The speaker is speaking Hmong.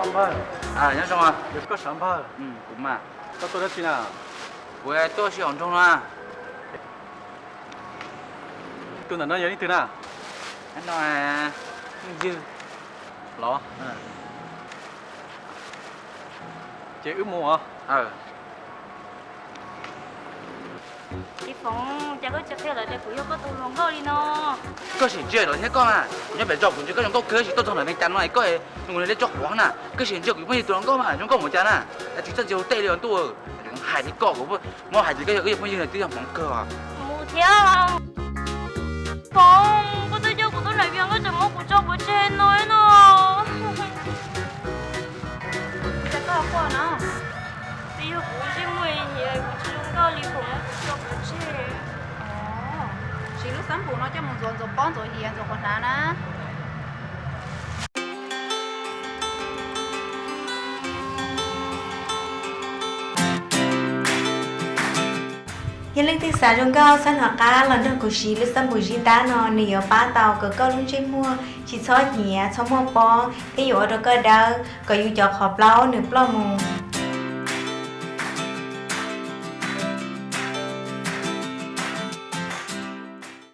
Npawg, nyob zoo. Yog koj sav npawg. Kuv mas. Koj tuaj dab tsi na? Kuv tuaj sib haum nroog no. Tus ntawm no yog leej twg na? No, ywg los. Ces wb mus os. Txiv Foom, cas koj tsis qhia lawv tias kuv yog koj tus hluas nkauj li no? Koj sim ntsia lawv thiab koj mas, nyob pem zos kuv ntsia koj zoo nkauj kawg, tab sis tuaj txog ntawm neeg cas no es koj zoo li tso quav na. Koj sim ntsia kuv yog phooj ywg tus hluas nkauj mas zoo nkauj mus cas na. Tsis txawj ntsia hu tej li os ntuj. Kuv hais li koj, kuv muab hais tias koj yog phooj ywg no twb yog hmoov kawg os. Mus thiab. Foom, koj twb coj kuv tuaj nram Vias, koj tseem muab kuv tso pov tseg no no. Cas koj quaj no? Twb yog kuv ntsej muag nyiam, kuv tsis zoo nkauj li, Foom muab kuv tso pov tseg. Siv lub xab npum no coj mus ntxuav ntxuav pob ntxuav hiav ntxuav qhuav hnav na. Yog leej twg xav zoo nkauj txhob hnov qab los nrog kuv siv lub xab npum zib ntab no, nws yuav pab tau kom koj lub ntsej muag tsis txhob hiav txhob muaj pob thiab yuav ua rau koj dawb kom yus cov qhov plaub nws ploj mus.